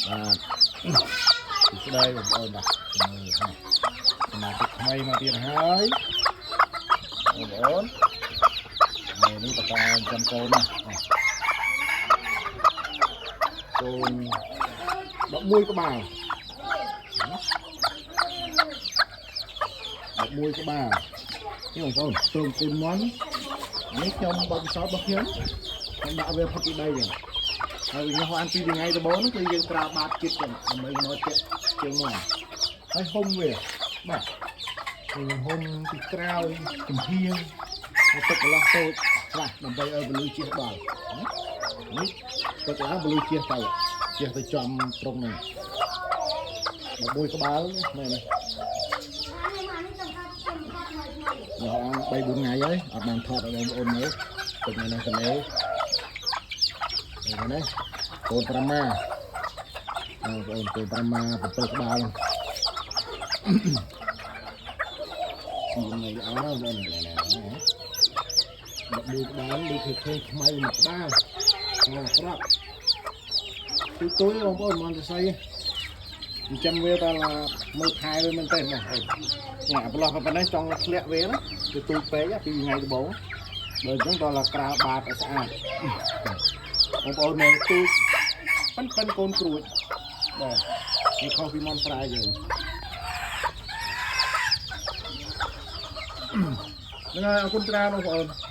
បាទសួស្តីបងប្អូនបាទមើលនេះសមាជិកថ្មីមកទៀតហើយបងប្អូនថ្ងៃនេះបកាចាំកូនណាកូន11ក្បាល11ក្បាលនេះបងប្អូនទ្រង់កូនមន់នេះខ្ញុំបទពិសោធន៍របស់ខ្ញុំខ្ញុំដាក់វាផុតពីដីចឹងហើយវាញាស់អានពីថ្ងៃដំបូងនោះគឺយើងប្រើបាតជាតិចឹងដើម្បីមកចិត្តជើងមន់ហើយហុំវាបាទខ្ញុំហុំពីក្រោយចំហៀងហើយទឹកកន្លោះតូចខ្លះដើម្បីឲ្យពលឺជះដល់នេះទឹកឡើងពលឺជះទៅជះទៅចំត្រង់ហ្នឹង11ក្បាលមែនទេញ៉ាំ3 4ថ្ងៃហើយអត់បានថតឲ្យបងប្អូនមើលទឹកនៅក្នុងទន្លេនេះនេះកូន5ម៉ាបងប្អូនកូន5ម៉ា7ក្បាលស៊ីនៅល្អណាស់បងប្អូននេះនេះ11ក្បាលដូចគឺឃើញខ្មៅមួយក្បាលអប្រាប់ទូទួយបងប្អូនមិនទៅស្អីចិញ្ចឹមវាតមើលថែវាមែនទេបងប្អូននេះអាប្រឡោះប៉ុណ្ណេះចង់ធ្លាក់វាណាគឺទូចពេកពីថ្ងៃដំបូងបើអញ្ចឹងតើក្រាលបាតឲ្យស្អាតបងប្អូនមើលទូចប៉ិនប៉ិនកូនក្រួចបាទនេះខុសពីមន់ស្រែយើងហ្នឹងហើយអរគុណច្រើនបងប្អូន។